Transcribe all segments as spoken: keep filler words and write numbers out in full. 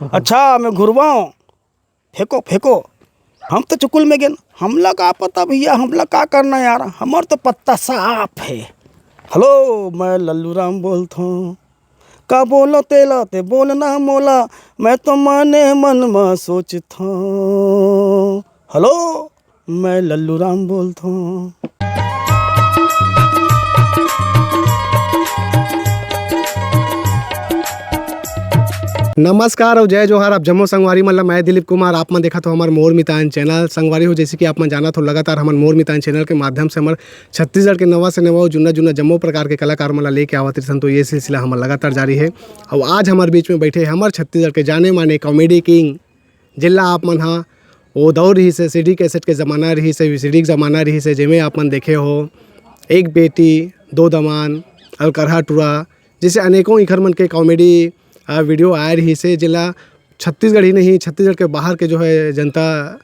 अच्छा, मैं घुरवाओ, फेंको, फेंको। हम तो चुकुल में गेन, हमला का पता भैया, हमला का करना यार, हमर तो पत्ता साफ है। हेलो, मैं लल्लू राम बोलथों। का बोलो तेला ते बोलना मोला, मैं तो मने मन म सोचथों। हेलो, मैं लल्लू राम बोलथों। नमस्कार और जय जोहार। आप जम्मो संगवारी मन ला, मैं दिलीप कुमार, आप मन देखत हो हमर मोर मितान चैनल। संगवारी हो, जैसे कि आप मन जानत हो, लगातार हमन मोर मितान चैनल के माध्यम से हमर छत्तीसगढ़ के नवा से नवा और जुन्ना जुन्ना जम्मो प्रकार के कलाकार मन ला लेके आवत रहिसन, तो ये सिलसिला हमर लगातार जारी है। और आज हमर बीच में बैठे हमर छत्तीसगढ़ के जाने माने कॉमेडी किंग, जेला आप मन हा वो दौर रहिस हे, सीडी कैसेट के जमाना रहिस हे, वीसीडी के जमाना रहिस हे, जेमे आप मन देखे हो एक बेटी, दो दमान, अलकरहा टूरा, जैसे अनेकों इखर मन के कॉमेडी, आ, वीडियो आए रहिस हे, जेला छत्तीसगढ़ ही नहीं, छत्तीसगढ़ के बाहर के जो है जनता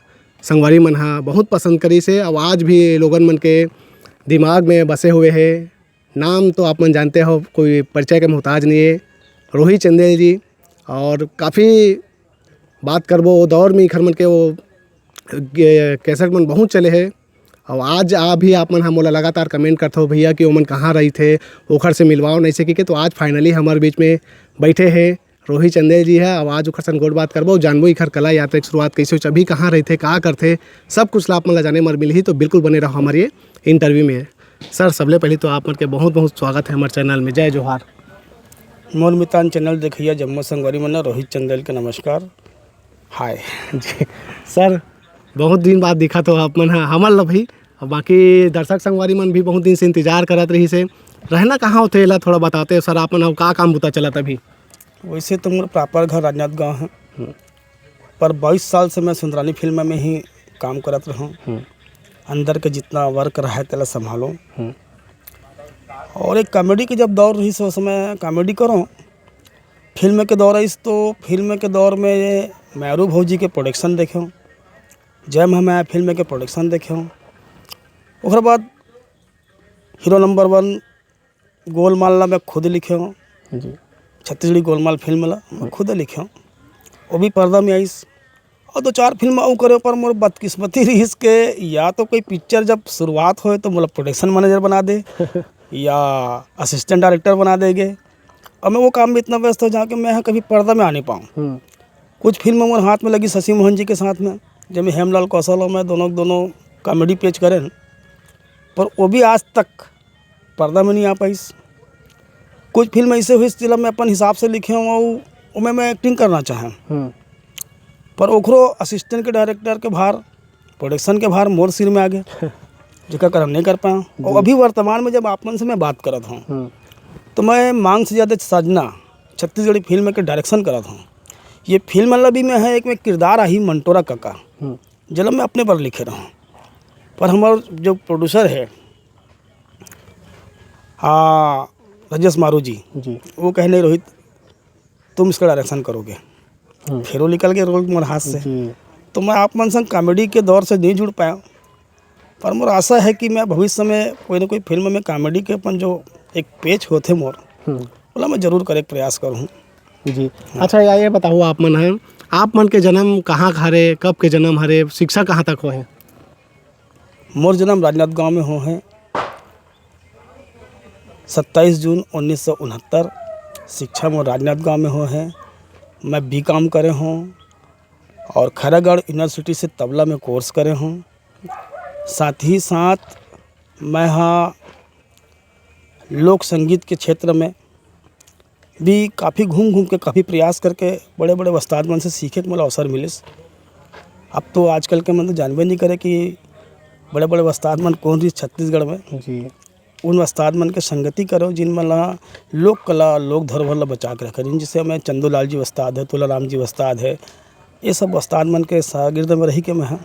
संगवारी मन हा बहुत पसंद करिस हे। और आज भी लोगन मन के दिमाग में बसे हुए हे। नाम तो आप मन जानते हो, कोई परिचय के मोहताज नहीं है, रोहित चंदेल जी। और काफ़ी बात करबो, वो दौर में इखर मन के वो गे-, कैसेट मन बहुत चले हे। और आज आ भी आप मन हा मोला लगातार कमेंट करथो भैया कि ओमन कहाँ रहिथे, ओखर से मिलवाओ नहीं सके के। तो आज फाइनली हमारे बीच में बैठे हे रोहित चंदेल जी है। और आज ओखर संग गोठ बात करबो, जानबो इखर कला यात्रा के शुरुआत कैसे होइस, अभी कहाँ रहिथे, का करथे, सब कुछ ला आप मन ला जाने बर मिलही। तो बिल्कुल बने रहो हमारे ये इंटरव्यू में। सर, सबले पहले तो आप मन के बहुत बहुत स्वागत है हमारे चैनल में। जय जोहार। मोर मितान चैनल देखइया जम्मो संगवारी मन ला रोहित चंदेल के नमस्कार। हाय। जी सर, बहुत दिन बाद दिखत हो आप मन ह, हमन ल भी, और बाकी दर्शक संगवारी मन भी बहुत दिन से इंतजार करत रहिस हे। रहना कहाँ होथे, एला थोड़ा बताते सर, आप मन ह का काम बुता चलत अभी? वैसे तो मोर प्रॉपर घर राजनांदगांव है, हम्म। पर बाईस साल से मैं सुंदरानी फिल्म में ही काम करत रहूँ। हम्म। अंदर के जितना वर्क रहा है, तेला संभालूँ। हम्म। और एक कॉमेडी के जब दौर रहिस, उस समय कॉमेडी करूँ। फिल्म के दौर आइस, तो फिल्म के दौर में ये मैरू भौजी के प्रोडक्शन देखेंव, जय महामाया फिल्म के प्रोडक्शन देखेंव। ओकर बाद हीरो नंबर वन गोलमाल ला मैं खुद लिखेंव। जी। छत्तीसगढ़ी गोलमाल फिल्म ला मैं खुद लिखेंव, वो भी पर्दा में आइस। और दो चार फिल्म अउ करे, पर मोर बदकिस्मती रहिस के या तो कोई पिक्चर जब शुरुआत होए तो मोला प्रोडक्शन मैनेजर बना दे या असिस्टेंट डायरेक्टर बना देगे। अब मैं वो काम में इतना व्यस्त हो जाऊँ कि मैं यहाँ कभी पर्दा में आ नहीं पाऊँ। हम्म। कुछ फिल्म मोर हाथ में लगी शशि मोहन जी के साथ में, जब मैं हेमलाल कौशल और मैं दोनों दोनों कॉमेडी पेश करें, पर वो भी आज तक पर्दा में नहीं आ पाइस। कुछ फिल्म ऐसे हुई जिला मैं अपन हिसाब से लिखे हूँ, वो, वो मैं, मैं एक्टिंग करना चाहें, हम्म। पर ओखरो असिस्टेंट के डायरेक्टर के भार, प्रोडक्शन के भार मोर सिर में आ गए, जेकर कारण नहीं कर पाया। जी। और अभी वर्तमान में जब आप मन से मैं बात करत हूँ, हम्म। तो मैं मांग से ज़्यादा साजना छत्तीसगढ़ी फिल्म के डायरेक्शन करत हूँ। ये फिल्म वाला भी मैं है, एक में किरदार आही मंटोरा काका, हम्म। जेला मैं अपने पर लिखे रहूँ, पर हमार जो प्रोड्यूसर है, हाँ, राजेश मारू जी, जी। वो कहने, "रोहित, तुम इसका डायरेक्शन करोगे।" हम्म। फिर वो निकल गए रोल मोर हाथ से। जी। तो मैं आप मन संग कॉमेडी के दौर से नहीं जुड़ पाया, पर मोर आशा है कि मैं भविष्य में कोई ना कोई फिल्म में कॉमेडी के अपन जो एक पेच होथे मोर, हम्म। ओला मैं जरूर करे के प्रयास करूँ। जी। हाँ। अच्छा, या ये बताओ आप मन ह, आप मन के जन्म कहाँ हरे, कब के जन्म हरे, शिक्षा कहाँ तक होहे? मोर जन्म राजनांदगांव में होहे, सत्ताईस जून उन्नीस सौ उनहत्तर। शिक्षा मोर राजनांदगांव में होहे। मैं बी कॉम करे हूँ और खैरागढ़ यूनिवर्सिटी से तबला में कोर्स करे हूँ। साथ ही साथ मैं हा लोक संगीत के क्षेत्र में भी काफ़ी घूम घूम के, काफ़ी प्रयास करके बड़े बड़े उस्ताद मन से सीखे के मोला अवसर मिलिस। अब तो आजकल के मन तो जानबे नहीं करे कि बड़े बड़े उस्ताद मन कौन रहिस छत्तीसगढ़ में। जी। उन उस्ताद मन के संगति करो, जिन मन ला लोक कला, लोक धरोहर ला बचा के रखे, जिन जैसे मैं चंदूलाल जी उस्ताद है, तुलाराम जी उस्ताद है, ये सब उस्ताद मन के शागिर्द में रही के मैं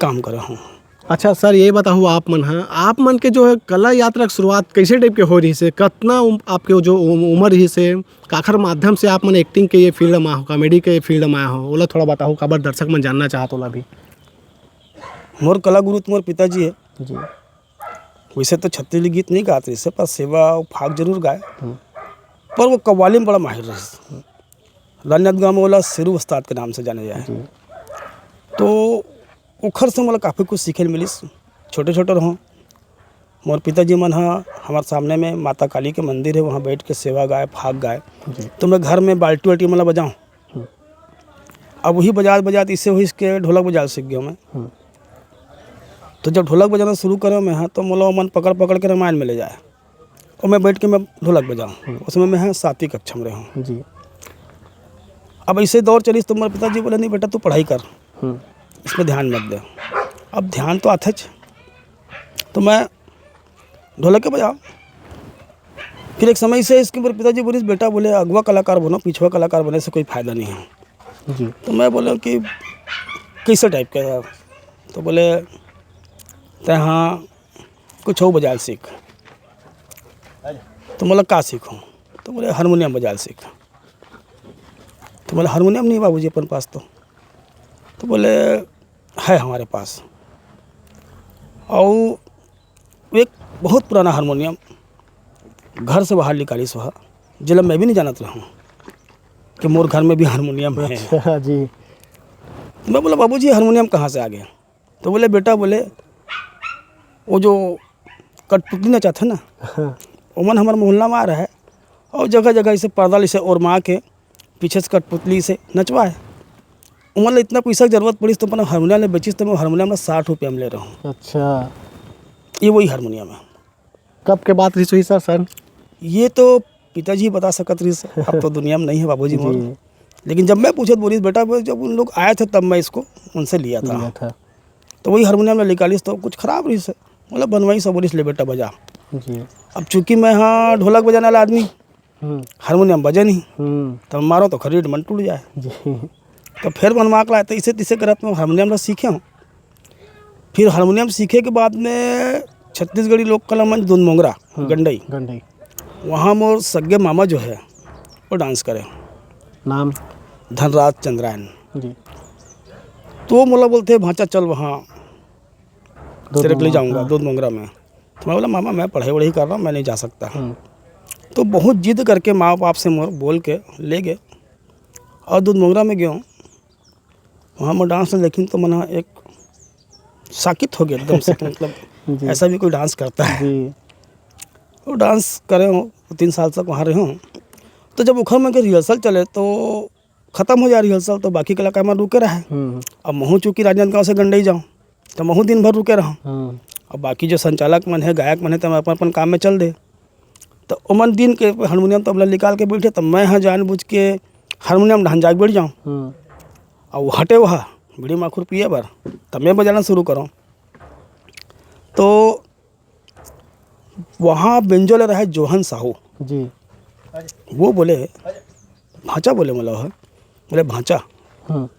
काम करे हूँ। अच्छा सर, ये बताओ आप मन ह, आप मन के जो है कला यात्रा के शुरुआत कैसे टाइप के हो रहिस हे? कतना उम-, आपके जो उम-, उम्र रहिस हे, काखर माध्यम से आप मन एक्टिंग के ये फील्ड में आए हो, कॉमेडी के फील्ड में आए हो, ओला थोड़ा बताओ, काबर दर्शक मन जानना चाहत ओला भी। मोर कला गुरु तो मोर पिताजी है। जी। वैसे तो छत्तीसगढ़ी गीत नहीं गात रहिस हे, पर सेवा अउ फाग जरूर गाए। हम्म। पर वो कव्वाली में बड़ा माहिर रहिस। हम्म। राजनांदगांव में ओला शेरू उस्ताद के नाम से जाने जाए। जी। तो ओखर से मोला काफ़ी कुछ सीखे ल मिलिस। छोटे-छोटे रहूँ, मोर पिताजी मन ह हमर सामने में माता काली के मंदिर हे, वहाँ बैठ के सेवा गाए, फाग गाए। जी। तो मैं घर में बाल्टी-वाल्टी मन ल बजाऊँ। हम्म। अब वही बजात-बजात इससे होइस के ढोलक बजाए ल सीख गेंव मैं। हम्म। तो जब ढोलक बजाना शुरू करेंव मैं ह, तो मोला ओमन पकड़-पकड़ के रामायण में ले जाए। और मैं बैठ के मैं ढोलक बजाऊँ। हम्म। उस समय मैं ह सातवीं कक्षा में रहूँ। जी। अब ऐसे दौर चलिस तो मोर पिताजी बोले, "नहीं बेटा, तू पढ़ाई कर, हम्म। इसमें ध्यान मत दे।" अब ध्यान तो आथेच, तो मैं ढोलक के बजाओ। फिर एक समय से इसके मोर पिताजी बोलिस, "बेटा," बोले, "अगवा कलाकार बनो, पिछवा कलाकार बने से कोई फायदा नहीं है।" जी। तो मैं बोला कि, "कैसे टाइप का है?" तो बोले, "तैं ह कुछ अउ बजाए ल सीख।" तो मोला, "का सीखूँ?" तो बोले, "हारमोनियम बजाए ल सीख।" तो बोले, "हारमोनियम नहीं बाबूजी अपन पास तो।" तो बोले, "है हमारे पास।" और एक बहुत पुराना हारमोनियम घर से बाहर निकालिस, जेला मैं भी नहीं जानत रहूँ कि मोर घर में भी हारमोनियम है। अच्छा जी। तो मैं बोला, "बाबूजी, हारमोनियम कहाँ से आ गया?" तो बोले, "बेटा," बोले, "वो जो कठपुतली नचाथे ना, हाँ। ओमन हमर मोहल्ला में आ रहा है और जगह-जगह इसे पर्दा ल इसे ओरमा के पीछे से कठपुतली से नचवाए। ओमन ला इतना पैसा के जरूरत पड़िस तो अपन हारमोनियम ले बेचिस, तो मैं हारमोनियम ला साठ रुपया में ले रहूँ।" अच्छा। ये वही हारमोनियम है। कब के बात रहिस होही सर, सन? ये तो पिताजी बता सकत रहिस, अब तो दुनिया में नहीं है बाबूजी मोर। जी। लेकिन जब मैं पूछे तो बोलिस, "बेटा, वो जब उन लोग आए थे तब मैं इसको उनसे लिया था।" लिया था। तो वही हारमोनियम ला निकालिस तो कुछ खराब रहिस, मतलब बनवाइस, बोलिस, "ले बेटा बजा।" जी। अब चूंकि मैं ह ढोलक बजाने वाला आदमी, हम्म। हारमोनियम बजे नहीं, हम्म। तो मारो तो खरीद मन टूट जाए। जी। तो फिर बनवा के लाए, तो इसे तिसे करत मैं हारमोनियम ला सीखे हूँ। फिर हारमोनियम सीखे के बाद में छत्तीसगढ़ी लोक कला मंच दूध मोंगरा, हम्म, गंडई। गंडई। वहाँ मोर सगे मामा जो है, वो डांस करे। नाम? धनराज चंद्रायन। जी। तो मोला बोलते, "भांचा चल वहाँ, दूध तेरे को ले मोंगरा, जाऊँगा हाँ। दूध मोंगरा में।" तो मैं बोला, "मामा, मैं पढ़ाई वढ़ाई कर रहा हूँ, मैं नहीं जा सकता।" हम्म। तो बहुत जिद करके माँ बाप से मोर बोल के ले गए और दूध मोंगरा में गए हूँ। वहाँ मैं डांस लेकिन तो मना एक साकित हो गया एकदम से कि मतलब जी। ऐसा भी कोई डांस करता है। जी। वो डांस करे हूँ, तीन साल तक वहाँ रहे हूँ। तो जब उखर में के रिहर्सल चले तो खत्म हो जाए रिहर्सल, तो बाकी कलाकार मन रुके रहे। हम्म। अब महूँ चूँकि राजनांदगांव से गंडई जाऊँ, तो महूँ दिन भर रुके रहूँ। हम्म। अब बाकी जो संचालक मन है, गायक मन है, तो अपन अपन काम में चल दे। तो ओमन दिन के हारमोनियम तबला निकाल के बैठे, तो मैं ह जानबूझ के हारमोनियम ढान जाके बैठ जाऊँ। हम्म। और वो हटे वह बीड़ी माखुर पिए बर, तब मैं बजाना शुरू करूँ। तो वहाँ बेंजो ले रहा है जोहन साहू। जी। वो बोले, भांचा बोले, मतलब है, बोले, "भांचा, हम्म।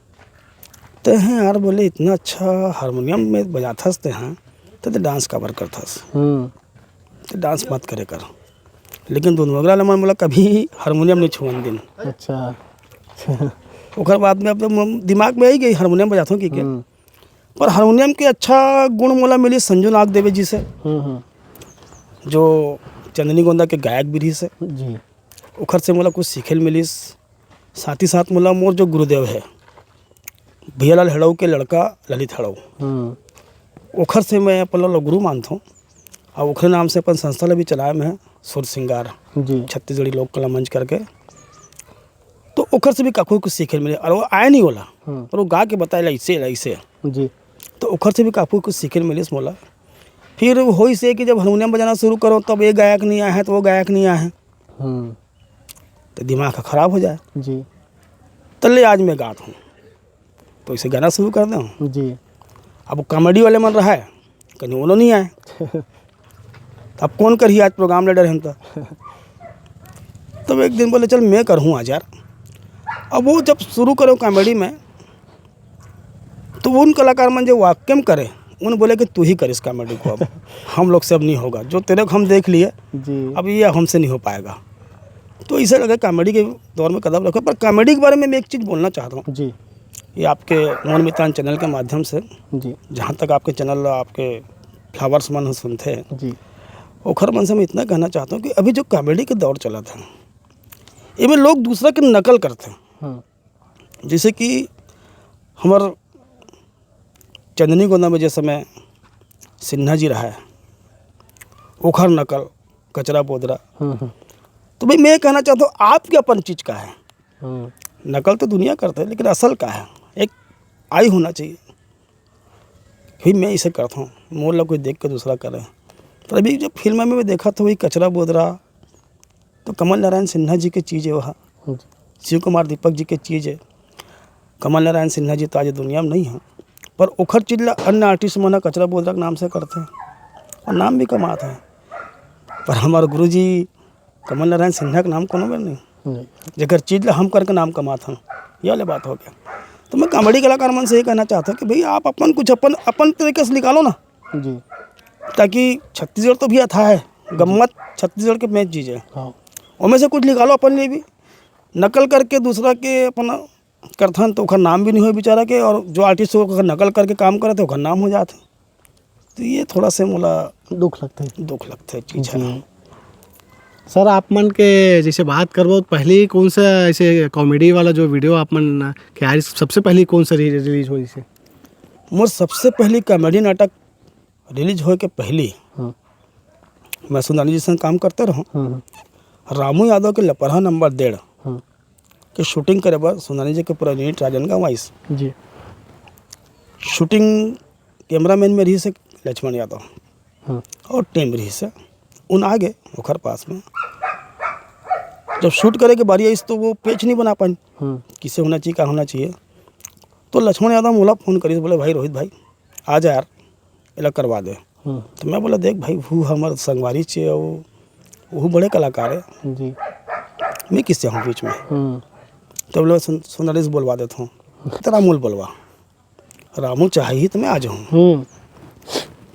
ते हैं यार," बोले, "इतना अच्छा हारमोनियम में बजाथस ते हैं, ते, ते डांस काबर करथस? हम्म। ते डांस मत करे कर।" लेकिन दूध मोंगरा ले मन मोला कभी हारमोनियम नहीं छुअन दिन। अच्छा। ओकर बाद में अब तो म-, दिमाग में आई गई हारमोनियम बजाथों की के। हम्म। पर हारमोनियम के अच्छा गुण मोला मिली संजू नाग देवे जी से, हम्म, हम्म। जो चंदनी गोंदा के गायक भी रहिस हे। जी। ओखर से मोला कुछ सीखे ल मिलिस। साथ ही साथ मोला मोर जो गुरुदेव है, भैया लाल हड़ऊ के लड़का ललित हड़ऊ, हम्म। ओखर से मैं अपन ला गुरु मानथों। और ओखरे नाम से अपन संस्था ला भी चलाए में है, सुर सिंगार जी। छत्तीसगढ़ी लोक कला मंच करके। तो ओखर से भी काफी कुछ सीखे ल मिले, और वो आए नहीं होला, हम्म। पर वो गा के बताए ला, "ऐसे ला, ऐसे।" जी। तो ओखर से भी काफी कुछ सीखे ल मिलिस मोला। फिर होइस हे कि जब हारमोनियम बजाना शुरू करो, तब ये गायक नहीं आए हैं, तो वो गायक नहीं आए हैं। हम्म। तो दिमाग खराब हो जाए। जी। तो ले आज मैं गात हूँ, तो इसे गाना शुरू कर दें। जी। अब कॉमेडी वाले मन रहा है, कहीं उन्हों नहीं आए। तो अब कौन करही आज प्रोग्राम लीडर हम तो। तब एक दिन बोले, "चल मैं करहूँ आज यार।" अब वो जब शुरू करो कॉमेडी में, तो उन कलाकार मन जो वाकई में करे, उन बोले कि तू ही कर इस कॉमेडी को, अब हम लोग से अब नहीं होगा, जो तेरे को हम देख लिए, जी। अब ये हमसे नहीं हो पाएगा। तो इसे लगे कॉमेडी के दौर में कदम रखो। पर कॉमेडी के बारे में मैं एक चीज़ बोलना चाहता हूँ। जी। ये आपके मोर मितान चैनल के माध्यम से, जी। जहाँ तक आपके चैनल, आपके फॉलोअर्स मन सुनते हैं, जी। ओखर मन से मैं इतना कहना चाहता हूँ कि अभी जो कॉमेडी के दौर चलत हे, एमे लोग दूसरा के नकल करते हैं। हम्म। जैसे कि हमर चंदनी गोंदा में जे समय सिन्हा जी रहा है, ओखर नकल कचरा बोदरा। हम्म, हम्म। तो भाई, मैं कहना चाहता हूँ, आपके अपन चीज़ का है। हम्म। नकल तो दुनिया करते हैं, लेकिन असल का है, एक आई होना चाहिए। भाई, मैं इसे करता हूँ, मोर ला कोई देख के दूसरा करे। पर अभी जब फिल्म में मैं देखा था, वही कचरा बोदरा, तो कमल नारायण सिन्हा जी के चीज़ है वह, हम्म। शिव कुमार दीपक जी के चीज़ है। कमल नारायण सिन्हा जी तो आज दुनिया में नहीं है, पर ओखर चीज़ ला अन्य आर्टिस्ट मन ह कचरा बोदरा के नाम से करते हैं और नाम भी कमाते हैं। पर हमारे गुरु जी कमल नारायण सिन्हा के नाम कोनो बर नहीं। नहीं। जेकर चीज़ ला हम करके नाम कमात हन, यह ले बात हो गया। तो मैं कॉमेडी कलाकार मन से ये कहना चाहता हूँ कि भाई, आप अपन कुछ अपन, अपन तरीके से निकालो ना। जी। ताकि छत्तीसगढ़ तो भी अथाह है, गम्मत छत्तीसगढ़ के मेन चीज़ है। हाँ। ओमे से कुछ निकालो अपन लिए भी। नकल करके दूसरा के अपन करथन तो ओखर नाम भी नहीं होय बेचारा के, और जो आर्टिस्ट हो ओकर नकल करके काम करत है, ओखर नाम हो जात है। तो ये थोड़ा से मोला दुख लगथे। दुख लगथे चीज़ जी। है। सर, आप मन के जैसे बात करबो, पहली कौन सा ऐसे कॉमेडी वाला जो वीडियो आप मन के आइस, सबसे पहली कौन सा रि-, रिलीज होइस हे? मोर सबसे पहली कॉमेडी नाटक रिलीज होए के पहली हाँ। मैं सुंदरानी जी संग काम करते रहूँ। हाँ, हाँ। रामू यादव के लपरहा नंबर डेढ़ हाँ। के शूटिंग करे बर सुंदरानी जी के पूरा यूनिट राजनांदगांव आइस। जी। शूटिंग कैमरामैन में रहिस हे लक्ष्मण यादव हाँ। और टीम रहिस हे, उन आ गए ओखर पास में। जब शूट करे के बारी आइस तो वो पेच नहीं बना पाइन, हाँ। किसे होना चाहिए, क्या होना चाहिए। तो लक्ष्मण यादव मोला फोन करिस, बोले, "भाई रोहित भाई, आ जा यार, एला करवा दे।" हम्म। तो मैं बोला, "देख भाई, वो हमर संगवारी चे, वो, वो बड़े कलाकार है, जी। मैं किससे हूँ बीच में?" हम्म। तो बोले, "सुन, सुंदर से बोलवा देता हूँ।" "तो रामू ल बोलवा, रामू चाही तो मैं आ जाऊँ।" हम्म।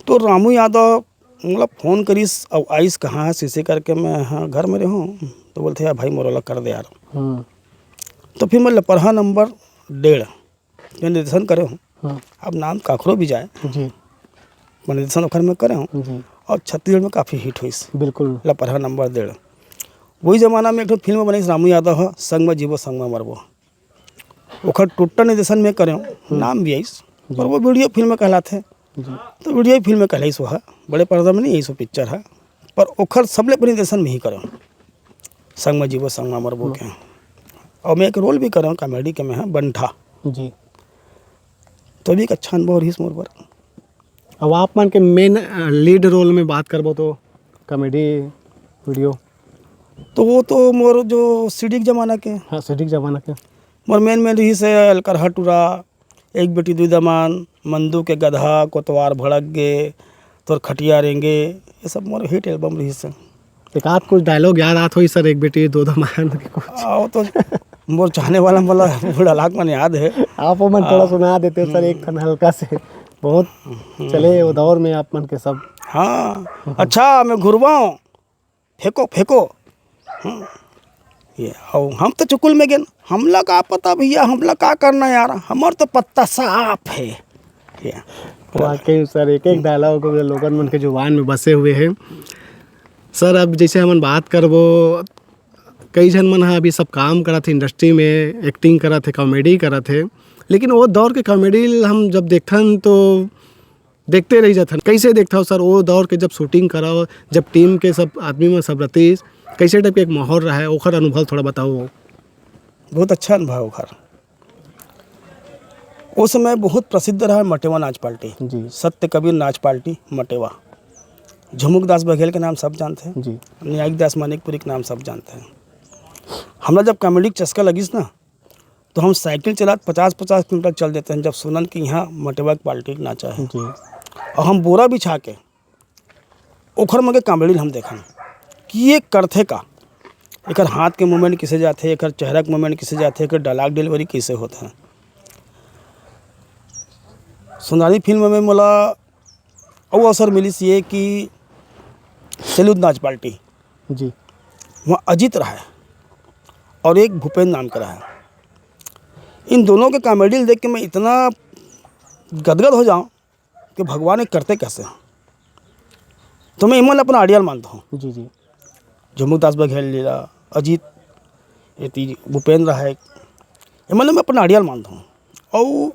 तो रामू यादव मतलब फोन करिस, "अब आइस कहाँ है?" शीशे करके मैं, "हाँ, घर में रहूँ।" तो बोलते, "यार भाई, मोर वाला कर दे यार।" हम्म। तो फिर मैं लपरहा नंबर डेढ़ के निर्देशन करे हूँ। हाँ। अब नाम काखरो भी जाए, जी। मैं निर्देशन ओखर में करे हूँ। जी। और छत्तीसगढ़ में काफ़ी हिट होइस। बिल्कुल। लपरहा नंबर डेढ़। वही जमाना में एक ठो फिल्म बनिस रामू यादव ह, संग में जीबो संग में मरबो। ओखर टुट्टा निर्देशन में करे हूँ, हम्म। नाम भी आइस। जी। और वो वीडियो फिल्म कहलाथे। जी। तो वीडियो फिल्म कहलाइस वो ह, बड़े पर्दा में नहीं आइस वो पिक्चर ह। पर ओखर सबले पहले निर्देशन में ही करे हूँ। संग में जीबो, संग में मरबो हम्म। के। और मैं एक रोल भी करे हूँ कॉमेडी के में, है बंठा। जी। तो भी एक अच्छा अनुभव रहिस मोर बर। अब आप मन के मेन, अ, लीड रोल में बात करबो तो कॉमेडी वीडियो। तो वो तो मोर जो सीडी के जमाना के। हाँ, सीडी के जमाना के। मोर मेन मेन रहिस हे अलकरहा टूरा, एक बेटी दुई दमान, मंदू के गधा, कोतवार भड़क गे, तोर खटिया रेंगे, ये सब मोर हिट एल्बम रहिस हे। एक आध कुछ डायलॉग याद आत होही सर, एक बेटी दो दमान के कुछ? आ, वो तो मोर चाहने वाला मन ला बूढ़ा लाख मन याद है। आप वो मन थोड़ा आ, सुना देते सर, एक हम्म। ठन हल्का से, बहुत हम्म। चले वो दौर में आप मन के सब। हाँ, अच्छा, मैं घुरवाऊँ, फेंको, फेंको। हम्म, ये, अउ हम तो चुकुल में गेन, हमला का पता भैया, हमला का करना यार, हमर तो पत्ता साफ है। ये। वाकई सर, एक एक डायलॉग लोगन मन के जुबान में बसे हुए हैं। सर, अब जैसे हमन बात करबो, कई झन मन ह अभी सब काम करत हे इंडस्ट्री में, एक्टिंग करत हे, कॉमेडी करत हे, लेकिन वो दौर के कॉमेडी ल हम जब देखथन तो देखते रह जाथन। कैसे देखथव सर वो दौर के जब शूटिंग करव, जब टीम के सब आदमी मन सब रतिस, कैसे टाइप के एक माहौल रहा है, ओखर अनुभव थोड़ा बताओ। बहुत अच्छा अनुभव ओखर। ओ समय बहुत प्रसिद्ध रहा मटेवा नाच पार्टी। जी। सत्य कबीर नाच पार्टी मटेवा। झुमुक दास बघेल के नाम सब जानते हैं। जी। न्यायिक दास मानिकपुरी के नाम सब जानते हैं। हमरा जब कॉमेडी के चस्का लगिस ना, तो हम साइकिल चलात पचास पचास किलोमीटर चल देते हैं, जब सुनन कि यहाँ मटेवा के पार्टी नाचा है। जी। और हम बोरा बिछा के ओखर मन के कॉमेडी ल हम देखन कि ये करथे का, एकर हाथ के मूवमेंट किसे जाथे, एकर चेहरा के मूवमेंट किसे जाथे, एकर डायलॉग डिलीवरी किसे होथे। सुंदरानी फिल्म में मोला अउ अवसर मिलिस ये कि सैलूद नाच पार्टी, जी। वहाँ अजीत रहा है और एक भूपेंद्र नाम का रहा है। इन दोनों के कॉमेडी ल देख के मैं इतना गदगद हो जाऊँ कि भगवान ये करते कैसे हैं। तो मैं इमन अपना आइडियल मानता हूँ। जी, जी। झुमुक दास बघेल लीला, अजीत, ये तीज, भूपेंद्र है, ये मतलब मैं अपन आइडियल मानता हूँ। और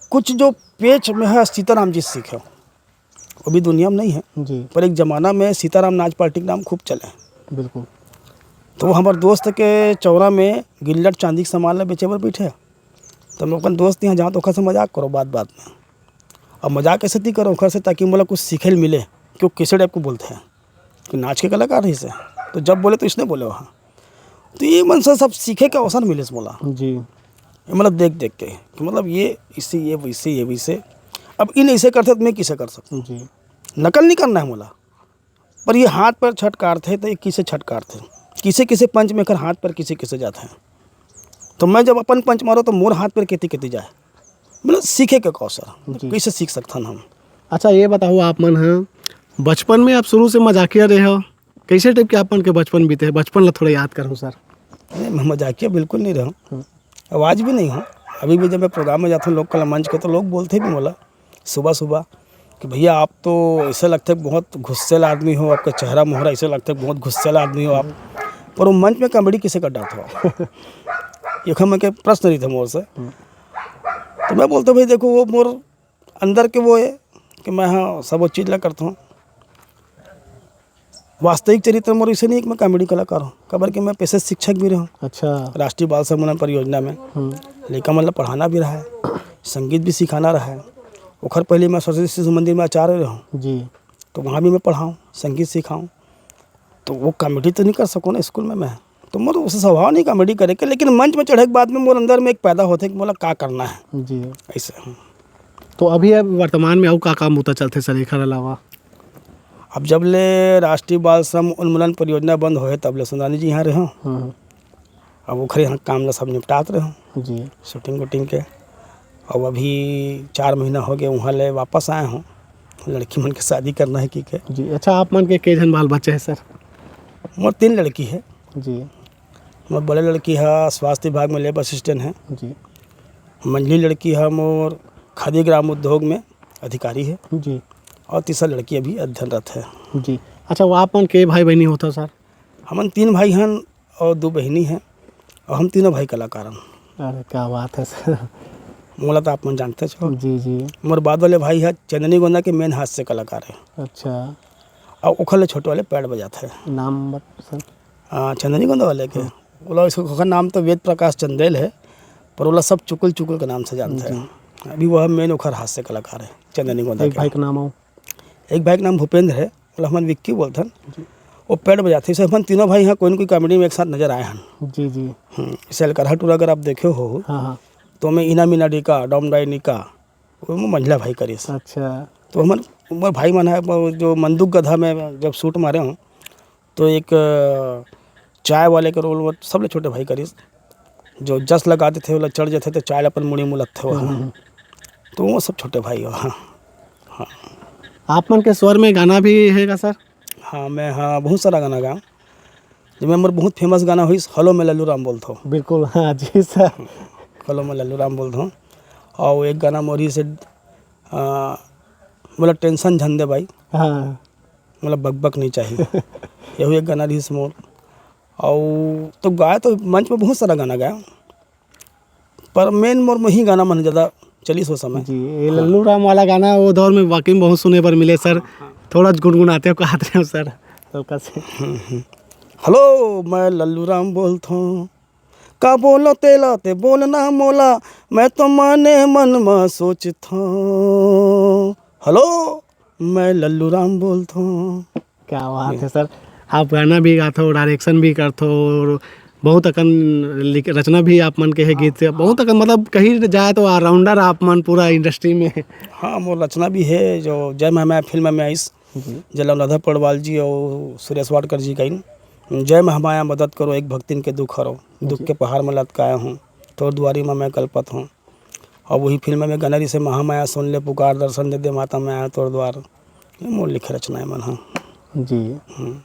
कुछ जो पेच में है सीताराम जी सीखे, वो भी दुनिया में नहीं है। जी। पर एक जमाना में सीताराम नाच पार्टी के नाम खूब चले। बिल्कुल। तो वो हमारे दोस्त के चौरा में गिल्लट चांदी के सामान ला बेचे बर बैठे। तो मैं अपन दोस्त यहाँ जाऊँ तो ओकर से मजाक करो बात बात में। अब मजाक ऐसे ती करो ओकर से, ताकि मोला कुछ सीखे ल मिले कि वो कैसे टाइप को बोलते हैं कि नाच के कलाकार ही से। तो जब बोले तो इसने बोले वहाँ, तो ये मन से सब सीखे के अवसर मिले मोला। जी। ये मतलब देख देख के कि मतलब ये इससे, ये वैसे, ये वैसे। अब इन ऐसे करते तो मैं किसे कर सकूँ? जी। नकल नहीं करना है मोला, पर ये हाथ पर छटकारथे तो ये किसे छटकारथे, किसे किसे पंच में कर हाथ पर किसे किसे जाते हैं। तो मैं जब अपन पंच मारो तो मोर हाथ पर केती केती जाए, मतलब सीखे के अवसर। जी। कैसे सीख सकथन हम? अच्छा, ये बताओ, आप मन ह बचपन में आप शुरू से मजाकिया रहे हो, कैसे टाइप के आप मन के बचपन बीते है? बचपन ला थोड़ा याद करो सर। नहीं, मैं मजाकिया बिल्कुल नहीं रहा हूँ। हम्म। आवाज़ भी नहीं हो। अभी भी जब मैं प्रोग्राम में जाता हूँ लोक कला मंच के, तो लोग बोलते भी मोला सुबह सुबह कि भैया, आप तो ऐसे लगते हैं बहुत गुस्सेल आदमी हो, आपका चेहरा मोहरा ऐसे लगते हैं बहुत गुस्सेल आदमी हो आप। पर वो मंच में कॉमेडी किसे कर डालते हो? ये मैं के प्रश्न रही थे मोर से। हम्म। तो मैं बोलता हूँ, भाई देखो, वो मोर अंदर के वो है कि मैं, हाँ, सब वो चीज ला करता हूँ। वास्तविक चरित्र मोर इसे नहीं कि मैं कॉमेडी कलाकार हूँ, काबर कि मैं पेशे से शिक्षक भी रहा हूँ। अच्छा। राष्ट्रीय बाल सम्मेलन परियोजना में हम्म। लइका मन ला पढ़ाना भी रहा है, संगीत भी सिखाना रहा है। ओखर पहले मैं सरस्वती शिशु मंदिर में आचार्य रहा हूँ। जी। तो वहाँ भी मैं पढ़ाऊँ, संगीत सिखाऊँ। तो वो कॉमेडी तो नहीं कर सकूँ ना स्कूल में मैं। तो मोर उसे स्वभाव नहीं कॉमेडी करे के, लेकिन मंच में चढ़े के बाद में मोर अंदर में एक पैदा होते कि मोला का करना है। जी। ऐसे। तो अभी अब वर्तमान में अउ का काम बूता चलथे सर एखर अलावा? अब जब ले राष्ट्रीय बाल श्रम उन्मूलन परियोजना बंद होए, तब ले सुंदरानी जी यहाँ रहे। हम्म। अब ओखरे यहाँ काम ला सब निपटात रहे हूँ। जी। शूटिंग वूटिंग के। अब अभी चार महीना हो गए, वहाँ ले वापस आए हूँ, लड़की मन के शादी करना है कि के। जी। अच्छा, आप मन के के झन बाल बच्चे हैं सर? मोर तीन लड़की है। जी। मोर बड़े लड़की है स्वास्थ्य विभाग में लैब असिस्टेंट है। जी। मंझली लड़की है मोर खादी ग्राम उद्योग में अधिकारी है। जी। और तीसरा लड़की अभी अध्ययनरत है। जी। अच्छा, वो आप मन के भाई बहनी होता सर? हमन तीन भाई हन और दो बहिनी हैं, और हम तीनों भाई कलाकार हन। अरे, क्या बात है सर। मोला तो आप मन जानते हो। जी, जी। मोर बाद वाले भाई है चंदनी गोंदा के मेन हास्य कलाकार है। अच्छा। और ओखर ले छोटे वाले पैड बजाते हैं। नाम बत-, सर? आ, चंदनी गोंदा वाले के? हाँ। ओला, इसको, ओखर नाम तो वेद प्रकाश चंदेल है, पर ओला सब चुकुल चुकुल के नाम से जानते हैं। जी। अभी वह मेन ओखर हास्य कलाकार है चंदनी गोंदा एक के। भाई के नाम हो? एक भाई के नाम भूपेंद्र है, ओला हमन विक्की बोलथन। जी। वो पैड बजाथे। इसे हमन तीनों भाई यहाँ कोई न कोई कॉमेडी में एक साथ नजर आए हन। जी, जी। हम्म, इसे अलकरहा टूरा अगर आप देखे हो, हाँ, हाँ। तो मैं इना मिना डिका, डॉम डाई निका, वो मैं मंझला भाई करिस। अच्छा। तो हमन, मोर भाई मन है, वो जो मंदुक गधा में जब शूट मारे हूँ, तो एक, अ, चाय वाले के रोल वो सबले छोटे भाई करिस, जो जस लगा देथे, ओला चढ़ जाथे, तो चाय ला अपन मुड़ी मुलकथे वो, हम्म, हम्म। तो वो सब छोटे भाई हो, हाँ। हाँ। आप मन के स्वर में गाना भी है का सर? हाँ, मैं, हाँ, बहुत सारा गाना गाऊँ। जेमे मोर बहुत फेमस गाना होइस, "हलो मैं लल्लू राम बोलथों।" बिल्कुल, हाँ जी सर। "हलो मैं लल्लू राम बोलथों।" और एक गाना मोर ही से, अ, "मोला टेंशन झन दे बाई।" हाँ। "मोला बकबक नहीं चाहिए।" यहू एक गाना रहिस मोर। और तो गाए तो मंच में बहुत सारा गाना गाए। पर मेन मोर मही गाना मन ज्यादा चलिस ओ समय। जी, ये हाँ। लल्लू राम वाला गाना वो दौर में वाकई में बहुत सुने बर मिले सर। हाँ, हाँ। थोड़ा गुनगुनाते हो, कहत रहे हो सर, हल्का से। हम्म, हम्म। "हलो, मैं लल्लू राम बोलथों, का बोलो तेला ते बोलना मोला, मैं तो मने मन म सोचथों। हलो, मैं लल्लू राम बोलथों।" क्या बात जी। है सर, आप गाना भी गाथो, डायरेक्शन भी करथो और बहुत अकन लिख-, रचना भी आप मन के है हाँ, गीत से, हाँ। बहुत अकन, मतलब कही जाए तो ऑलराउंडर आप मन पूरा इंडस्ट्री में। हाँ, मोर रचना भी है, जो जय महामाया फिल्म में आइस, जी। जेला अनुराधा पौडवाल जी और सुरेश वाडकर जी गाइन, "जय महामाया मदद करो, एक भक्तिन के दुख हरो, दुख जी। के पहाड़ में लटकाया हूँ, तोर दुआरी में मैं कल्पत हूँ।" और वही फिल्म में गाना रहिसे, "महामाया सुन ले पुकार, दर्शन दे दे माता, मैं आया तोर द्वार।" ये मोर लिखे रचना है मन, हाँ। जी। हम्म।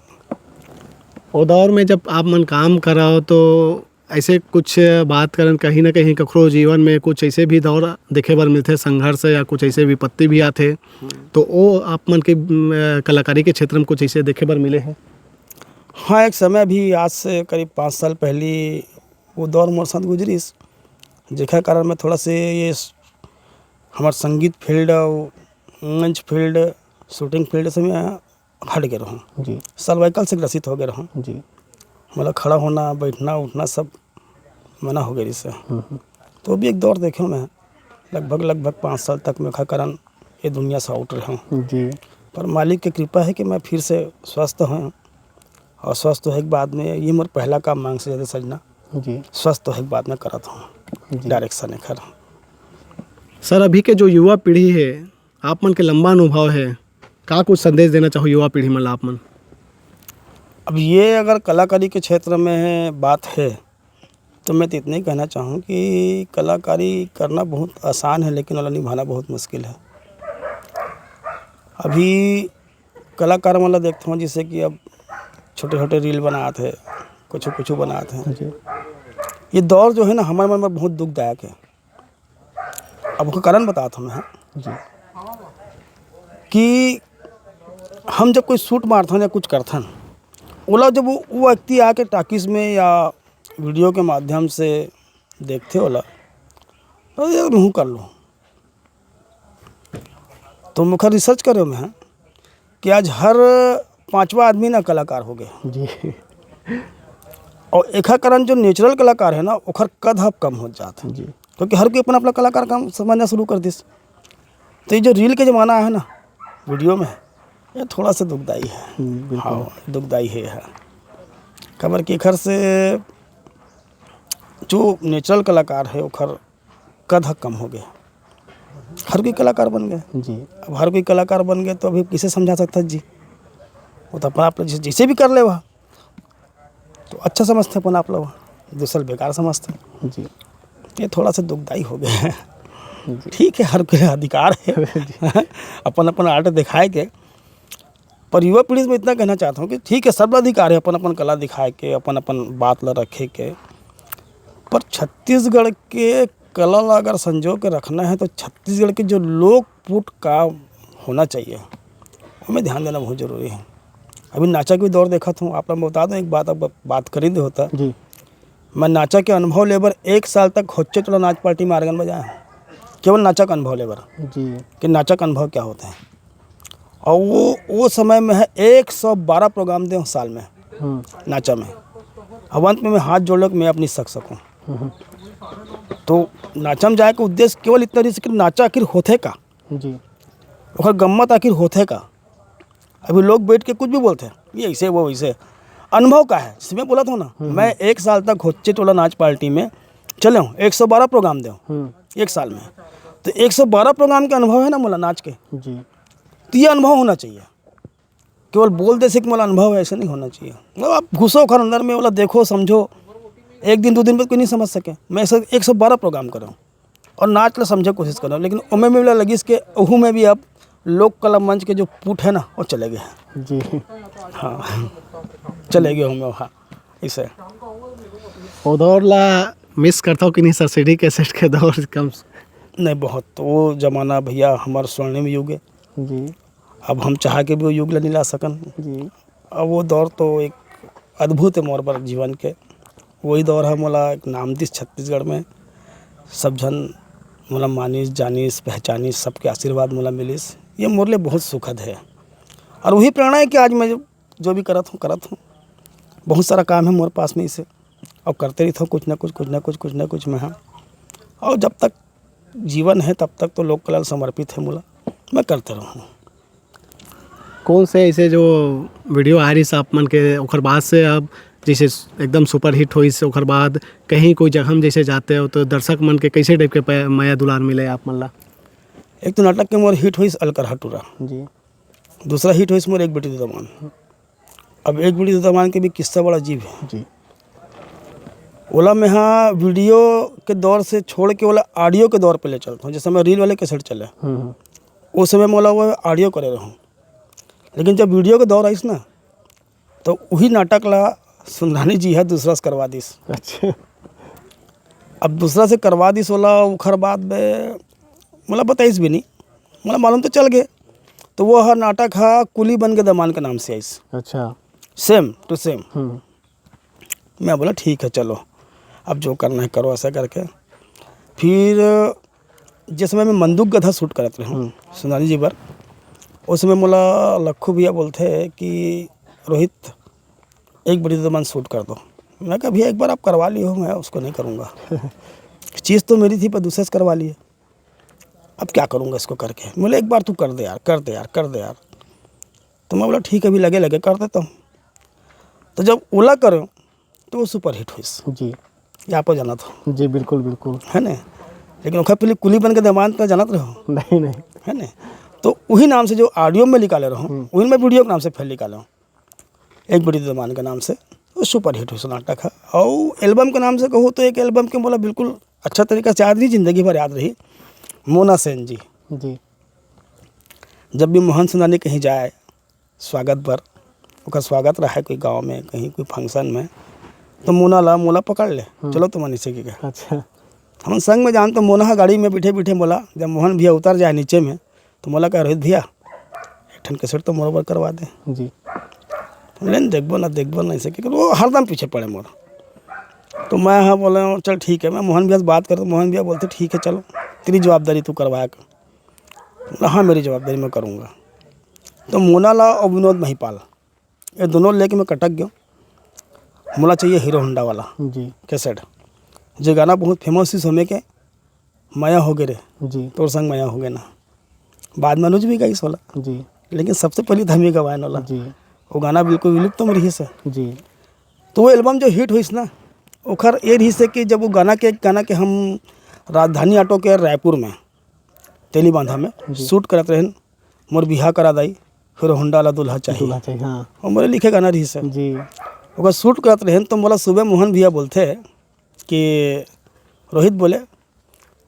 ओ दौर में जब आप मन काम करव, तो ऐसे कुछ बात करन, कहीं ना कहीं कखरो जीवन में कुछ ऐसे भी दौर देखे बर मिलथे, संघर्ष या कुछ ऐसे विपत्ति भी आथे, हम्म। तो ओ आप मन के, म, कलाकारी के क्षेत्र में कुछ ऐसे देखे बर मिले हैं? हाँ, एक समय भी आज से करीब पाँच साल पहली वो दौर मोर साथ गुजरिस। जेखर कारण मैं थोड़ा से ये स-, हमर संगीत field अउ मंच field, shooting field से मैं हट गे रहूँ। जी। Cervical से ग्रसित हो गे रहूँ। जी। मतलब खड़ा होना, बैठना, उठना सब मना हो गे रहिस हे। हम्म, हम्म। तो भी एक दौर देखे मैं, लगभग, लगभग पाँच साल तक मैं ओखर कारण ये दुनिया से out रहूँ। जी। पर मालिक के कृपा है कि मैं फिर से स्वस्थ हूँ, और स्वस्थ होए के बाद में ये मोर पहला काम मांग से ज्यादा सजना, जी। स्वस्थ होए के बाद में करत हूँ, जी। Direction एखर। सर, अभी के जो युवा पीढ़ी है, आप मन के लंबा अनुभव है, का कुछ संदेश देना चाहो युवा पीढ़ी मन ला आप मन? अब ये अगर कलाकारी के क्षेत्र में बात है, तो मैं तो इतना ही कहना चाहूँ कि कलाकारी करना बहुत आसान है, लेकिन ओला निभाना बहुत मुश्किल है। अभी कलाकार मन ला देखत हूँ, जैसे कि अब छोटे-छोटे reel बनात हे, कुछु-कुछु बनात हे। जी। ये दौर जो है ना, हमर मन में बहुत दुखदायक है। अब ओकर कारण बतात हूँ मैं, हाँ। जी। कि हम जब कोई shoot मारथन या कुछ करथन, ओला जब वो, वो व्यक्ति आके टॉकीज में या video के माध्यम से देखथे ओला, तो ये महूँ कर लूँ। तो ओखर research करे मैं, हाँ, कि आज हर पांचवा आदमी ना कलाकार हो गए। जी। और एखर कारण जो natural कलाकार है ना, ओखर कद ह कम हो जात है। जी। क्योंकि हर कोई अपना, अपना कलाकार काम समझना शुरू कर दिस। तो ये जो reel के जमाना है ना, video में, ये थोड़ा सा दुखदाई है। हम्म, बिल्कुल। हाँ, दुखदाई है, है। काबर कि एखर से जो natural कलाकार है, ओखर कद ह कम हो गए। हर कोई कलाकार बन गए। जी। अब हर कोई कलाकार बन गए, तो अभी किसे समझा सकता है जी? वो तो अपना आप जैसे, जैसे भी कर ले वह, तो अच्छा समझते अपन आप लोग, दूसरा बेकार समझते। जी। ये थोड़ा सा दुखदाई हो गया है। जी। ठीक है, हर कोई अधिकार है जी। अपन अपन art दिखाए के। पर युवा पीढ़ी से मैं इतना कहना चाहता हूँ कि ठीक है, सब अधिकार है अपन अपन कला दिखाए के, अपन अपन बात ला रखे के, पर छत्तीसगढ़ के कला ला अगर संजो के रखना है, तो छत्तीसगढ़ के जो लोक पुट का होना चाहिए, ओमे ध्यान देना बहुत जरूरी है। अभी नाचा के भी दौर देखत हूँ, आप लोग बता दो एक बात, अब बात करी दे होता। जी। मैं नाचा के अनुभव ले बर एक साल तक होच्चे टोला नाच पार्टी में organ बजाया हूँ, केवल नाचा का अनुभव ले बर। जी। कि नाचा का अनुभव क्या होता है। और वो, वो समय में है एक सौ बारह program दे साल में हम्म। नाचा में। अब अंत में मैं हाथ जोड़ लो कि मैं अब नहीं सक सकूँ। हम्म। तो नाचा में जाए के उद्देश्य केवल इतना रहिस कि नाचा आखिर होथे का? जी। ओकर गम्मत आखिर होथे का? अभी लोग बैठ के कुछ भी बोलते हैं, ये ऐसे, वो वैसे। अनुभव का है, जैसे मैं बोला था ना, हम्म। मैं एक साल तक होच्चे टोला नाच पार्टी में चले हूँ, एक सौ बारह program दे हूँ, हम्म। एक साल में। तो एक सौ बारह program के अनुभव है ना मोला नाच के। जी। तो ये अनुभव होना चाहिए। केवल बोल दे से कि मोला अनुभव है, ऐसा नहीं होना चाहिए। मतलब आप घुसो ओखर अंदर में, ओला देखो, समझो, एक दिन, दो दिन में कोई नहीं समझ सके। मैं ऐसे एक सौ बारह program करूँ और नाच ला समझे कोशिश करूँ, लेकिन ओमे में मोला लगिस के ओहू में भी अब लोक कला मंच के जो पुट है ना, वो चले गए हैं। जी। हाँ, चले गए हूँ मैं वहाँ, इसे। वो दौर ला miss करता हूँ कि नहीं सर, सीडी कैसेट के दौर कम? नहीं, बहुत। वो जमाना भैया हमार स्वर्णिम युग है। जी। अब हम चाह के भी वो युग ला नहीं ला सकन। जी। अब वो दौर तो एक अद्भुत है मोर बर जीवन के। वही दौर है मोला एक नाम दिस छत्तीसगढ़ में। सब झन मोला मानिस, जानिस, पहचानिस, सबके आशीर्वाद मोला मिलिस। ये मोर लिए बहुत सुखद है। और वही प्रेरणा है कि आज मैं जो, जो भी करत हूँ, करत हूँ। बहुत सारा काम है मोर पास में इसे। अब करते रहित हूँ कुछ ना कुछ, कुछ ना कुछ, कुछ ना कुछ मैं, हाँ। और जब तक जीवन है, तब तक तो लोक कला समर्पित है मोला। मैं करते रहूँ। कौन से ऐसे जो video आ रही आप मन के, ओकर बाद से अब जैसे एकदम superhit होइस, ओकर बाद कहीं कोई जगह में जैसे जाते हो तो दर्शक मन के कैसे type के पै-, मया दुलार मिले आप मन ला? एक तो नाटक के मोर hit होइस अलकरहा टूरा। जी। दूसरा hit होइस मोर एक बेटी दो दमान। अब एक बेटी दो दमान के भी किस्सा बड़ा अजीब है। जी। ओला मैं हाँ video के दौर से छोड़ के ओला audio के दौर पे ले चलता हूँ। जैसे मैं reel वाले कैसेट चले, हम्म, हम्म। उस समय मोला वो audio करे रहूँ, लेकिन जब video के दौर आइस ना, तो वही नाटक ला सुंदरानी जी है दूसरा से करवा दिस। अच्छा। अब दूसरा से करवा दिस ओला, ओखर बाद में मोला बताइस भी नहीं, मोला मालूम तो चल गए। तो वो हर नाटक हा कुली बन के दमान के नाम से आइस। अच्छा। Same to same। हम्म। मैं बोला, "ठीक है, चलो, अब जो करना है करो," ऐसा करके। फिर जिस समय मैं मंदूक गधा शूट करत रहूँ, हम्म। सुनानी जी बर, उस समय मोला लखू भैया बोलते कि रोहित, एक बड़ी तो मन शूट कर दो। मैं कहा भैया, एक बार आप करवा लिए हो, मैं उसको नहीं करूँगा। चीज़ तो मेरी थी, पर दूसरे से करवा लिए। अब क्या करूँगा इसको करके? बोले एक बार तू कर दे यार, कर दे यार, कर दे यार। तो मैं बोला ठीक है, अभी लगे लगे कर देता हूँ। तो जब ओला करो तो वो सुपरहिट हुई। जी। ये आप जाना था। जी, बिल्कुल, बिल्कुल। है ना? लेकिन ओखर पहले कुली बन के दमान तो जानत रहो। नहीं, नहीं। है ना? तो वही नाम से जो ऑडियो में निकाले रहो, हम्म। वही मैं वीडियो के नाम से फिर निकाले हूँ। एक बड़ी दमान के नाम से, वो सुपरहिट हुई नाटक है। और एल्बम के नाम से कहूँ तो एक एल्बम के मोला बिल्कुल अच्छा तरीका से याद रही, जिंदगी भर याद रही, मोना सेन जी। जी। जब भी मोहन सुनानी कहीं जाए, स्वागत बर, ओकर स्वागत रहे कोई गाँव में, कहीं कोई फंक्शन में, तो मोना ला, मोला पकड़ ले, हम्म। चलो तुम नीचे की। अच्छा। हम संग में जान तो मोना हा गाड़ी में बैठे बैठे मोला, जब मोहन भैया उतर जाए नीचे में, तो मोला कहे, "रोहित भैया, एक ठन कैसेट तो मोर बर करवा दे।" जी। बोले, "देखबो ना, देखबो ना," ऐसे कि वो हरदम पीछे पड़े मोर। तो मैं हाँ बोले, "चल ठीक है।" मैं मोहन भैया से बात करता, मोहन भैया बोलते, "ठीक है, चलो, तेरी जवाबदारी तू करवाया कर।" बोला, "हाँ, मेरी जवाबदारी मैं करूँगा।" तो मोना ला और विनोद महिपाल, ये दोनों लेके मैं कटक गया। मोला चाहिए हीरो होंडा वाला जी। कैसेट, जो गाना बहुत फेमस इस समय के, "मया हो गे रे, जी। तोर संग मया हो गे ना।" बाद में अनुज भी गाइस वाला। जी। लेकिन सबसे पहले धमी गवायन वाला। जी। वो गाना बिल्कुल विलुप्त में रही से। जी। तो वो एल्बम जो हिट हुई ना, ओखर ये रही से कि जब वो गाना के, गाना के हम राजधानी ऑटो के रायपुर में, तेलीबांधा में जी। शूट करत रहन, "मोर बिहा करा दाई, हीरो होंडा वाला दूल्हा चाहिए।" दूल्हा चाहिए, हाँ। और मोरे लिखे गाना रही से। जी। ओकर शूट करत रहन तो मोला सुबह मोहन भैया बोलते कि रोहित बोले,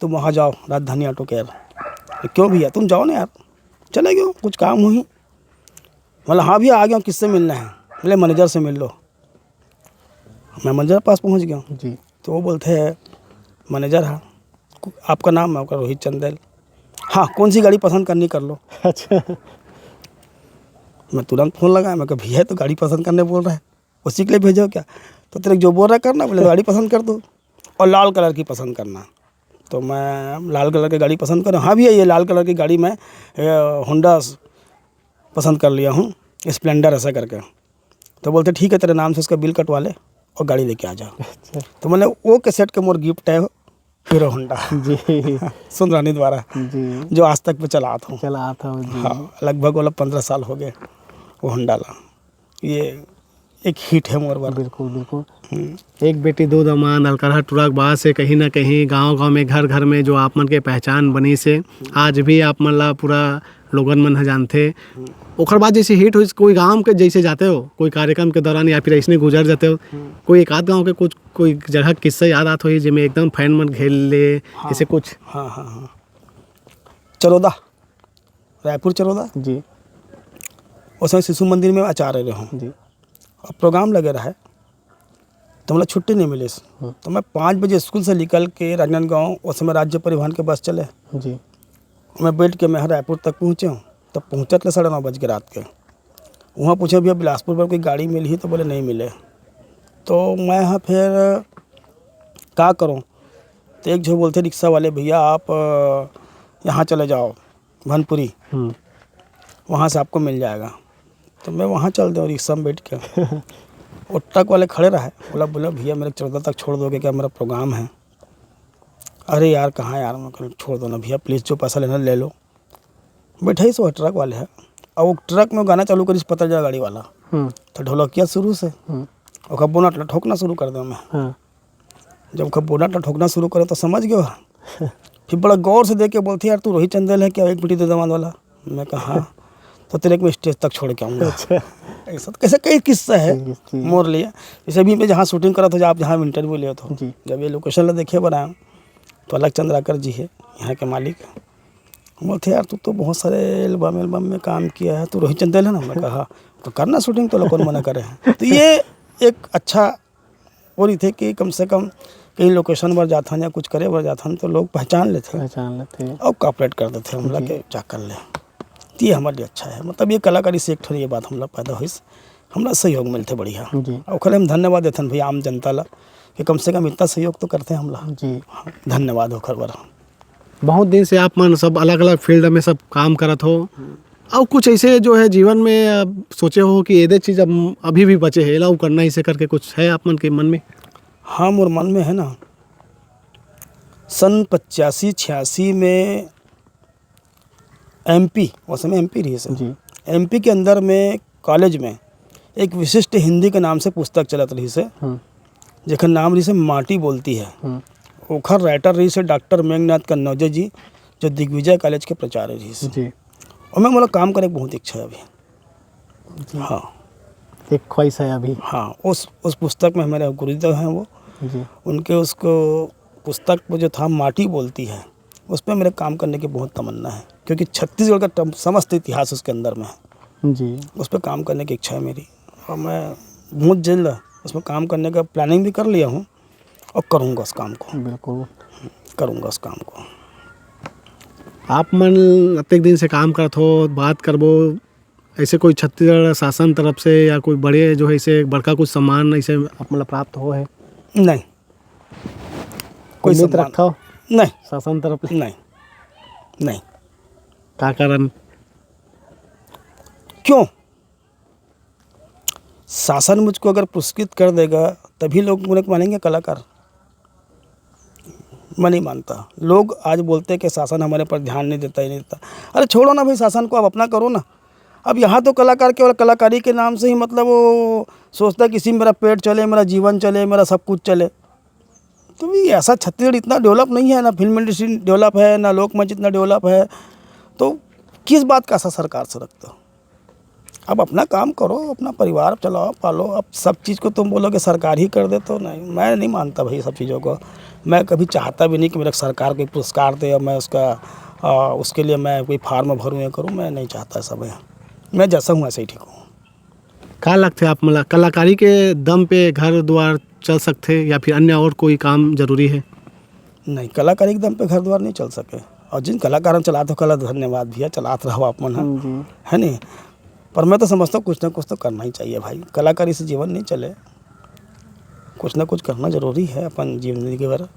"तुम वहाँ जाओ राजधानी ऑटो केयर।" "क्यों भैया?" "तुम जाओ ना यार।" "चले गयो, कुछ काम हुई।" बोला, "हाँ भैया, आ गया हूँ, किससे मिलना है?" बोले, "मैनेजर से मिल लो।" मैं मैनेजर के पास पहुँच गया हूँ। जी। तो वो बोलते हैं, "मैनेजर, हाँ, आपका नाम है?" "आपका रोहित चंदेल।" "हाँ, कौन सी गाड़ी पसंद करनी कर लो।" अच्छा। मैं तुरंत फ़ोन लगाया, मैं कहा, "भैया, ये तो गाड़ी पसंद करने बोल रहा है।" "उसी के लिए भेजो क्या?" "तो तेरे जो बोल रहा है करना।" बोले, "गाड़ी पसंद कर दो और लाल कलर की पसंद करना।" तो मैं लाल कलर की गाड़ी पसंद करूँ। "हाँ भैया, ये लाल कलर की गाड़ी मैं, ए, होंडा स-, पसंद कर लिया हूँ, स्प्लेंडर ऐसा करके।" तो बोलते, "ठीक है, तेरे नाम से उसका बिल कटवा ले और गाड़ी लेके आ जा।" अच्छा। तो मैंने वो कैसेट के मोर गिफ्ट है हीरो होंडा। जी। सुंदरानी द्वारा, जी। जो आज तक मैं चलात हूँ। चलात हूँ, जी। हाँ, लगभग वाला पन्द्रह साल हो गए वो होंडा ला। ये एक हिट है मोर बर। बिल्कुल, बिल्कुल। हम्म। एक बेटी दो दमान, अलकरहा टुरा के बात से कहीं ना कहीं गांव-गांव में, घर-घर में जो आप मन के पहचान बनी से, आज भी आप मन ला पूरा लोगन मन ह जानथे। हम्म। ओकर बाद जैसे हिट होइस, कोई गांव के जैसे जाते हो, कोई कार्यक्रम के दौरान या फिर ऐसने गुजर जाते हो, हम्म। कोई एक आध गांव के कुछ, कोई जगह किस्सा याद आत होही, जेमे एकदम फैन मन घेर ले, हाँ। ऐसे कुछ? हाँ, हाँ, हाँ। चरोदा। रायपुर चरोदा। जी। उस समय शिशु मंदिर में आचार्य रहे हूँ। जी। अब प्रोग्राम लगे रहे, तो मतलब छुट्टी नहीं मिली। हम्म। तो मैं पाँच बजे स्कूल से निकल के राजनांदगांव, उस समय राज्य परिवहन के बस चले। जी। मैं बैठ के मैं रायपुर तक पहुँचे हूँ, तब पहुँचत ले साढ़े नौ बज के रात के। वहाँ पूछे, "भैया, बिलासपुर पर कोई गाड़ी मिली?" तो बोले, "नहीं मिले।" तो मैं यहाँ फिर का करूँ? तो एक जो बोलते रिक्शा वाले, "भैया, आप, अ, यहाँ चले जाओ।" भनपुरी, हम्म। वहाँ से आपको मिल जाएगा। तो मैं वहाँ चल दें रिक्शा में बैठ के। वो ट्रक वाले खड़े रहे, बोला, बोला, "भैया, मेरे चरोदा तक छोड़ दोगे क्या? मेरा प्रोग्राम है।" "अरे यार, कहाँ यार?" मैं कहा, "छोड़ दो ना भैया, प्लीज, जो पैसा लेना ले लो।" बैठे ही सो ट्रक वाले है, और वो ट्रक में गाना चालू करिस पतंजलि गाड़ी वाला। हम्म। तो ढोलकिया शुरू से, हम्म। ओकर बोनट ला ठोकना शुरू कर दे मैं। हाँ। जब ओकर बोनट ला ठोकना शुरू करे तो समझ गयो। फिर बड़ा गौर से देख के बोलते, "यार, तू रोहित चंदेल है क्या, एक बेटी दो दमांद वाला?" मैं कहा, "हाँ।" "तो तेरे को मैं स्टेज तक छोड़ के आऊँगा।" अच्छा। ऐसा तो कैसे कई किस्सा है। जी, जी। मोर लिए। जैसे अभी मैं जहाँ शूटिंग करा था, आप जहाँ इंटरव्यू लिया था, जी। जब ये लोकेशन ला देखे बनाया, तो अलख चंद्राकर जी है यहाँ के मालिक। बोलते, "यार, तू तो बहुत सारे एल्बम, एल्बम में काम किया है, तू रोहित चंदेल है ना?" मैं कहा, "हाँ।" "तो करना शूटिंग, तो लोग कौन मना करे हैं?" तो ये एक अच्छा वो रही थे कि कम से कम कहीं लोकेशन पर जाथन या कुछ करे बर जाथन, तो लोग पहचान लेते हैं। पहचान लेते हैं। और कॉपरेट कर देते हैं, हमला जी। के क्या कर ले। तो ये हमारे लिए अच्छा है, मतलब, ये कलाकारी से एक ठो ये बात हमला पैदा हुई। हमला सहयोग मिलथे बढ़िया। जी। ओखर हम धन्यवाद देथन भैया आम जनता ला कि कम से कम इतना सहयोग तो करथे हमला। जी। हाँ, धन्यवाद ओखर बर। बहुत दिन से आप मन सब अलग-अलग field में सब काम करत हो। हम्म। अउ कुछ ऐसे जो है जीवन में, अ, सोचे हो कि एदे चीज अब अभी भी बचे हे, एला अउ करना हे, ऐसे करके कुछ है आप मन के मन में? हाँ, मोर मन में है ना, सन पचासी छियासी में एमपी, वो समय एमपी रहिस हे। जी। एमपी के अंदर में कॉलेज में एक विशिष्ट हिंदी के नाम से पुस्तक चलत रहिस हे, हम्म। जेकर नाम रहिस हे माटी बोलती है। हम्म। ओखर writer रहिस हे डॉक्टर मेघनाथ कन्नौजे जी, जो दिग्विजय कॉलेज के प्राचार्य रहिस हे। जी। ओमे मोला काम करे के बहुत इच्छा है अभी। जी। हाँ। एक ख्वाहिश है अभी। हाँ, उस, उस पुस्तक में हमारे गुरुदेव हैं वो। जी। उनके उसको पुस्तक में जो था माटी बोलती है, उस पे मेरे काम करने की बहुत तमन्ना है, क्योंकि छत्तीसगढ़ का टम-, समस्त इतिहास उसके अंदर में है। जी। उस पे काम करने की इच्छा है मेरी, और मैं बहुत जल्द उस पर काम करने का planning भी कर लिया हूँ और करूँगा उस काम को। बिल्कुल। करूँगा उस काम को। आप मन अतेक दिन से काम करत हो, बात करबो, ऐसे कोई छत्तीसगढ़ शासन तरफ से या कोई बड़े जो है, ऐसे बड़का कुछ सम्मान ऐसे आप मन ला प्राप्त हो है? नहीं, कोई उम्मीद सम्मान रखा हो नहीं। शासन तरफ ले? नहीं, नहीं। का कारण? क्यों? शासन मुझको अगर पुरस्कृत कर देगा, तभी लोग मुझे मानेंगे कलाकार। मैं नहीं मानता। लोग आज बोलते हैं कि शासन हमारे पर ध्यान नहीं देता, ये नहीं देता। अरे छोड़ो ना भाई शासन को, आप अपना करो ना। अब यहाँ तो कलाकार केवल कलाकारी के नाम से ही, मतलब, वो सोचता है कि इसी में मेरा पेट चले, मेरा जीवन चले, मेरा सब कुछ चले। तो ये ऐसा, छत्तीसगढ़ इतना develop नहीं है, ना film industry develop है, ना लोकमंच इतना develop है, तो किस बात का आशा सरकार से रखते हो? आप अपना काम करो, अपना परिवार चलाओ, पालो। अब सब चीज़ को तुम बोलोगे सरकार ही कर दे, तो नहीं, मैं नहीं मानता भाई सब चीज़ों को। मैं कभी चाहता भी नहीं कि मेरे सरकार कोई पुरस्कार दे और मैं उसका, आ, उसके लिए मैं कोई form भरूँ, ये करूँ, मैं नहीं चाहता ऐसा भैया। मैं जैसा हूँ ऐसे ही ठीक हूँ। का लगथे आप मन ला, कलाकारी के दम पे घर दुआर चल सकथे या फिर अन्य और कोई काम जरूरी है? नहीं, कलाकारी के दम पे घर दुआर नहीं चल सके। और जिन कलाकार मन चलात हो, कला धन्यवाद भैया, चलात रहो आप मन ह, हम्म, जी। है नहीं? पर मैं तो समझता हूँ कुछ ना कुछ तो करना ही चाहिए भाई, कलाकारी से जीवन नहीं चले, कुछ ना कुछ करना जरूरी है अपन जीवन जिंदगी भर।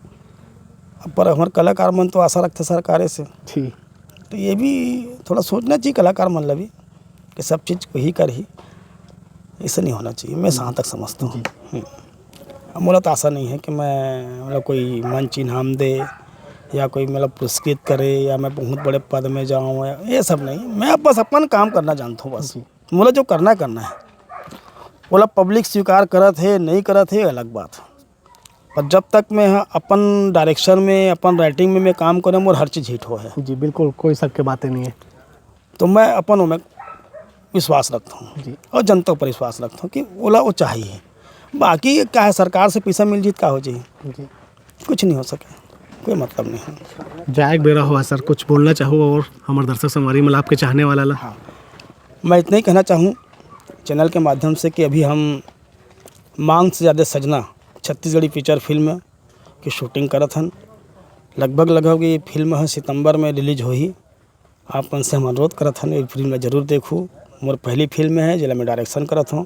पर हमारे कलाकार मन तो आशा रखते सरकारे से। जी। तो ये भी थोड़ा सोचना चाहिए कलाकार मन ला भी कि सब चीज़ को ही कर ही, ऐसा नहीं होना चाहिए, मैं जहाँ तक समझता हूँ। जी। हम्म। अब मोला तो आशा नहीं है कि मैं, मतलब, कोई मंच इनाम दे या कोई, मतलब, पुरस्कृत करे या मैं बहुत बड़े पद में जाऊँ, या ये सब नहीं। मैं बस अपन काम करना जानता हूँ बस। जी। मोला जो करना है, करना है। ओला public स्वीकार करत हे, नहीं करत हे, अलग बात। पर जब तक मैं ह-, अपन direction में, अपन writing में मैं काम करूँ, मोर हर चीज़ hit हो है। जी, बिल्कुल, कोई शक के बातें नहीं है। तो मैं अपन ओमे विश्वास रखता हूँ। जी। और जनता पर विश्वास रखता हूँ कि ओला वो चाहिए। बाकी क्या है, सरकार से पैसा मिल जीत का हो जाए? जी। कुछ नहीं हो सके, कोई मतलब नहीं है। जाए के बेरा हुआ सर, कुछ बोलना चाहो और हमारे दर्शक संगवारी, मतलब, आपके चाहने वाला ला? हाँ, मैं इतना ही कहना चाहूँ channel के माध्यम से कि अभी हम मांग से ज़्यादा सजना छत्तीसगढ़ी feature film की shooting करत हन। लगभग, लगभग ये film ह सितंबर में release होही। आप मन से हम अनुरोध करत हन, ये film ला जरूर देखू। मोर पहली film है, जेला मैं direction करत हूँ।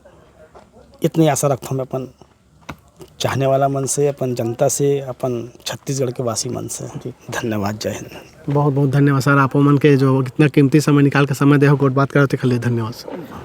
इतनी आशा रखता हूँ मैं अपन चाहने वाला मन से, अपन जनता से, अपन छत्तीसगढ़ के वासी मन से। जी। धन्यवाद, जय हिंद। बहुत बहुत धन्यवाद सर, आप मन के जो इतना कीमती समय निकाल के समय दे हो, गोठ बात करते के लिए धन्यवाद सर।